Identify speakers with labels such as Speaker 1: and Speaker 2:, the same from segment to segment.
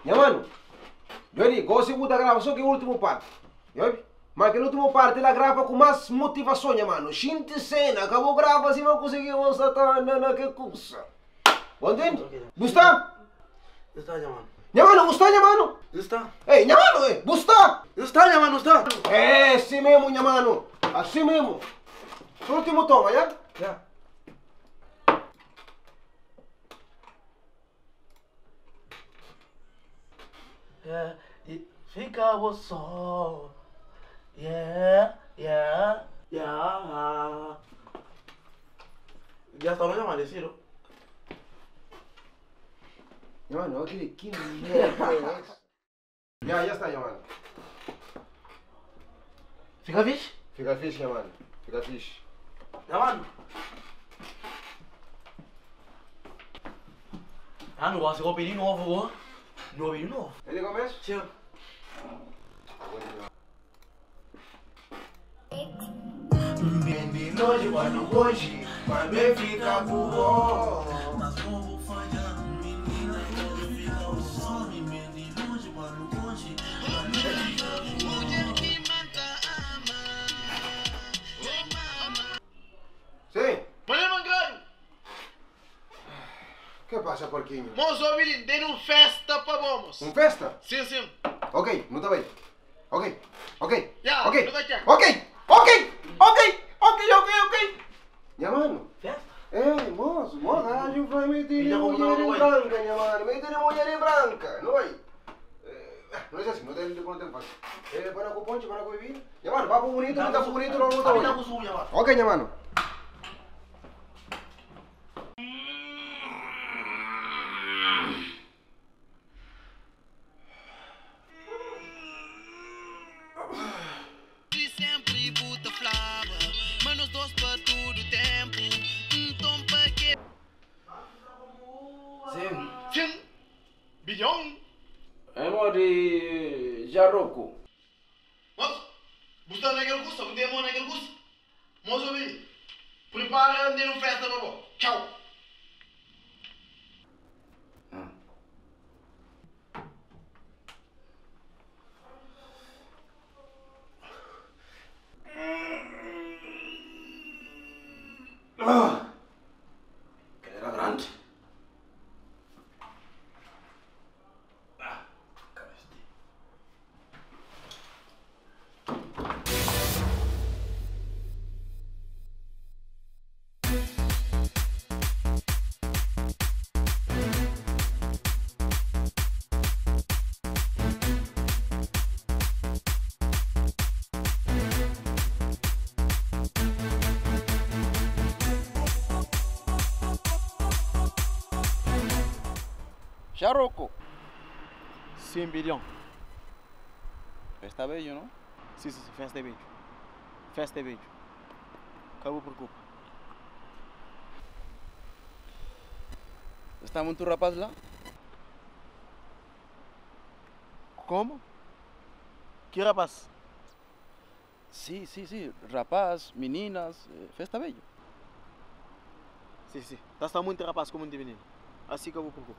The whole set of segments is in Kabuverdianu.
Speaker 1: Nha manu, djobe, gosi bu ta grava so kel ultimu parti. Djobe, ma kel ultimu parti la grava ku mas motivason, nha manu. Xinti sena, ka bu grava sima kusa ki bu sta ta anda na ke kusa. Bu ntende? Bu sta?
Speaker 2: Bu sta, nha manu.
Speaker 1: Nha manu, bu sta, nha manu?
Speaker 2: Bu sta.
Speaker 1: Ei, nha manu, ei, bu sta?
Speaker 2: Bu sta, nha manu, sta.
Speaker 1: É, si memu, nha manu. Asi memu. Ultimu toma, ya?
Speaker 2: Ya. Yeah, fica bo só. Yeah, yeah, yeah. Ya está no amanecido.
Speaker 1: Nha mano, aquele que merda é essa? Ya, ya está, nha mano.
Speaker 2: Fica fixe?
Speaker 1: Fica fixe, nha mano. Fica fixe.
Speaker 2: Nha mano. Ah, não gosto de pedir novo, ó. Novo de novo.
Speaker 1: Ele começa?
Speaker 2: Sim.
Speaker 3: Bem de longe, quando hoje, vai fica boa. Mas como falhar, menina, quando fica o sol, bem de longe, quando hoje, vai fica
Speaker 4: Mulher que mata ama, oh mama.
Speaker 1: Sim.
Speaker 4: Olha, mangado,
Speaker 1: O que passa, porquinho?
Speaker 4: moço, Abilin, tem um festa pra vamos.
Speaker 1: Um festa?
Speaker 4: Sim, sim.
Speaker 1: Ok, não tá bem. Ok, ok,
Speaker 4: Ya,
Speaker 1: ok,
Speaker 4: não tá check.
Speaker 1: ok, ok, ok, ok, ok, ok. Nha mano.
Speaker 2: Festa?
Speaker 1: É, moço, moço, arranjo vai meter
Speaker 2: Filha, como
Speaker 1: mulher
Speaker 2: tá,
Speaker 1: em
Speaker 2: não
Speaker 1: branca, nha mano, meter mulher em branca, não vai? Eh, Não é assim, não tem, não tem fácil. Eh, para com ponche, para com bebida. Nha mano, papo bonito, não tá bonito, não tá
Speaker 2: Tá
Speaker 1: bonito.
Speaker 2: com suja, mano.
Speaker 1: Ok, nha mano.
Speaker 4: De sempre puta flava, mas nós dois pra todo tempo. Então pra quê?
Speaker 5: Sim.
Speaker 4: Sim. Bilhão.
Speaker 5: É de Jarroco.
Speaker 4: Moço, você naquele curso, você tem naquele curso. Moço, Abilin, prepara de um festa pra bom. Tchau.
Speaker 5: Ah! Que era grande. Ah, cabeça. Jarroco.
Speaker 2: Sim, bilhão.
Speaker 5: Está bello, não?
Speaker 2: Sim, sim, sim. Festa é beijo. Festa é beijo. Acabou preocupa.
Speaker 5: Está muito rapaz lá?
Speaker 2: Como? Que rapaz?
Speaker 5: Sim, sim, sim. Rapaz, meninas, festa bello.
Speaker 2: Sim, sim. Tá está muito rapaz com muito menino. Assim que eu vou preocupa.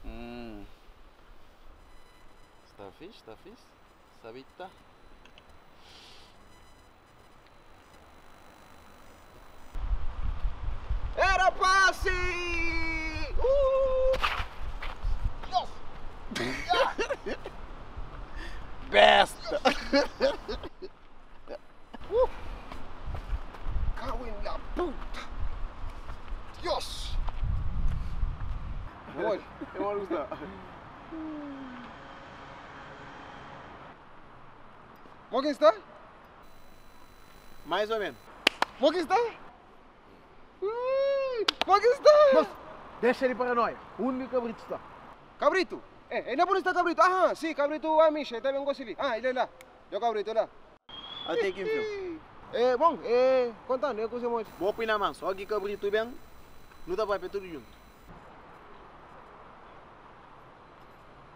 Speaker 5: Hum. Está fixe, está fixe. Sabita.
Speaker 1: Era passe! Dios!
Speaker 5: Besta!
Speaker 1: Cago en la puta! Dios! Amor,
Speaker 2: Eu vou gostar.
Speaker 1: ¿Cómo que está?
Speaker 2: Mais ou menos.
Speaker 1: ¿Cómo que está? Ui, ¿Cómo que está?
Speaker 2: Moço, deixa ele paranoia. O único cabrito está.
Speaker 1: Cabrito. En Napoli está Cabrito. Ajá, sí, Cabrito va a Misha, está bien Gosili. Ah, ele lá. Yo Cabrito lá.
Speaker 2: Até que enfim.
Speaker 1: Bom, contando, eu consigo muito.
Speaker 2: Vou opinar, mano. Só que cabrito bem, não dá para ver tudo junto.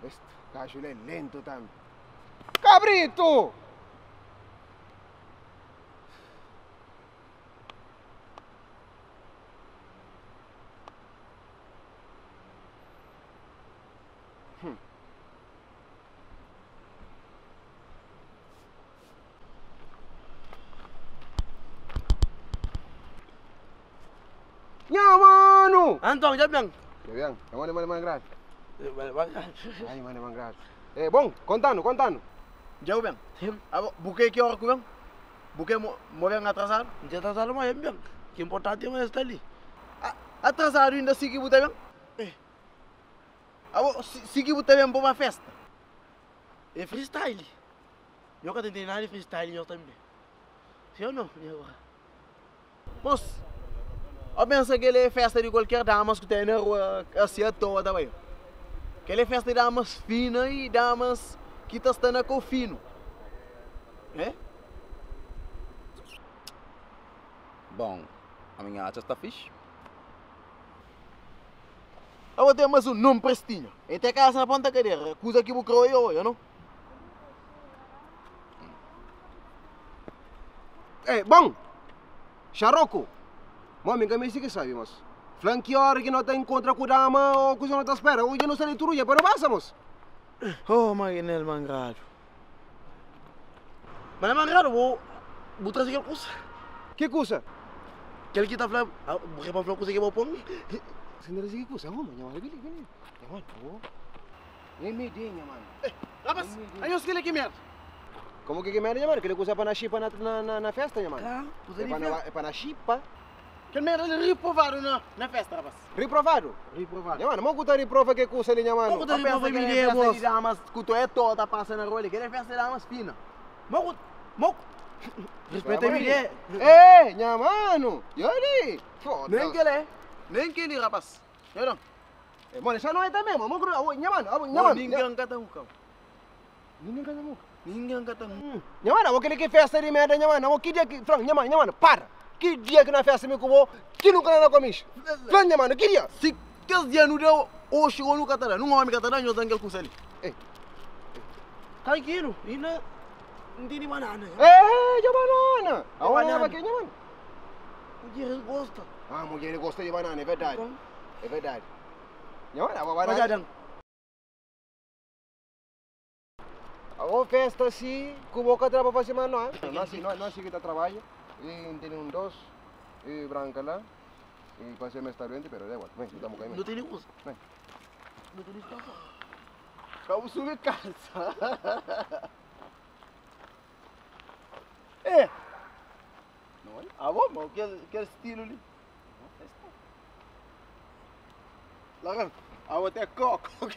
Speaker 1: Este gajo ele é lento também. Cabrito! Nha mano!
Speaker 5: Anton, dja ben?
Speaker 1: Dja ben. Nha mano é mano gradu. Ai, mano é mano gradu. É, bom, kontanu, kontanu.
Speaker 2: Dja bu ben? Abo, bu kre ki ora ku ben? Bu kre mo ben atrasadu?
Speaker 5: N dja atrasadu ma N ben. Ki inportanti é ma es sta li.
Speaker 2: Atrasadu inda si ki bu ta ben? Abo, si ki bu ta ben pa uma festa?
Speaker 5: É freestyle. Nho ka ta intende nada di freestyle nho tanbe. Si o no? Nha agora.
Speaker 2: Mos, o pensa kel é festa di kualker damas ku ten na rua asi atoa ta bai. Kel é festa di damas fina i damas ki ta sta na kau finu. É?
Speaker 5: Bon, ami nha atxa sta fixi.
Speaker 2: Abo ten mas un nom prestinho. E te kasa na ponta kadera, kuza ki bu kre oia oia, no?
Speaker 1: Eh, bon! Xaroku! Mo, mi ka meste ki sabe, mos. Fla-m ki ora ki no ta inkontra ku dama o kuza no ta spera. Oji no sta di tudu dia pa no pasa, mos.
Speaker 5: Oh, Marinel Mangradu. Mané Mangradu, bo, bu traze kel kusa.
Speaker 1: Ki kusa?
Speaker 5: Kel ki ta fla, bu kre pa fla kusa ki bo pon?
Speaker 1: Si N traze ki kusa? Abo, nha mano, bini, bini. Nha mano, abo. É mede, nha mano.
Speaker 2: Eh, rapas, anhos kila ki merda?
Speaker 1: Como ki ki merda, nha mano? Kila kusa pa na xipa na, na, na, na festa, nha mano.
Speaker 5: Claro, kusa
Speaker 1: É
Speaker 5: di
Speaker 1: pa na,
Speaker 5: festa.
Speaker 1: é pa na xipa.
Speaker 2: Kel merda li riprovadu na, na festa, rapas.
Speaker 1: Riprovadu?
Speaker 2: Riprovadu.
Speaker 1: Nha mano, mo ku ta riprova ke kusa li, nha mano?
Speaker 5: Mo ku ta
Speaker 2: Pensa
Speaker 5: riprova
Speaker 2: kel é
Speaker 5: ideia,
Speaker 2: festa
Speaker 5: mos.
Speaker 2: di damas ku to é to ta pasa na rua li. Kel é festa di damas fina.
Speaker 5: Mo ku, mo ku. Respeita mi ideia.
Speaker 1: Eh, nha mano! E ali? Foda-se.
Speaker 2: Nem kel é, nem kel li, rapas. Nhô
Speaker 1: Eh, mano, xa não é também, mano. Mo, nha mano, abo, nha
Speaker 2: Mô,
Speaker 1: mano.
Speaker 2: ningen ka ta muka.
Speaker 1: Ninguém ka ta muka.
Speaker 2: Ningen ka ta muka.
Speaker 1: Nha mano, abo kele ki festa di merda, nha mano. Abo ki dia ki, Fran, nha mano, nha mano, para. Ki dia ki na festa mi ku bo, ki nunka na na komix. Flan, nha mano, ki dia?
Speaker 2: Si kes dia nu da, oxi go nu ka ta da. Nun omi ka ta da nhos dan kel kusa li.
Speaker 1: Eh.
Speaker 5: Tranquilo, inda N tene banana.
Speaker 1: Eh, dja banana. Abo
Speaker 5: Banana.
Speaker 1: banana pa ke, nha mano?
Speaker 5: Mudjeres gosta.
Speaker 1: Ah, mudjeres gosta di banana, é verdade.
Speaker 5: Então.
Speaker 1: É verdade. Nha mano, abo
Speaker 5: Mas
Speaker 1: banana.
Speaker 5: já dan.
Speaker 1: Abo festa si, ku bo ka tra pa fasi mas no, ah. No asi, no, no asi ki ta trabalha. E N tene un dos, e branca lá. E pase me sta doente, pero da igual. Ven, estamos aí.
Speaker 5: No tene kusa.
Speaker 1: Ven.
Speaker 5: No tene situason.
Speaker 2: Ka bu subi kalsa. Eh. Abo, ma kel, kel stilu li. Laga, abo te koko.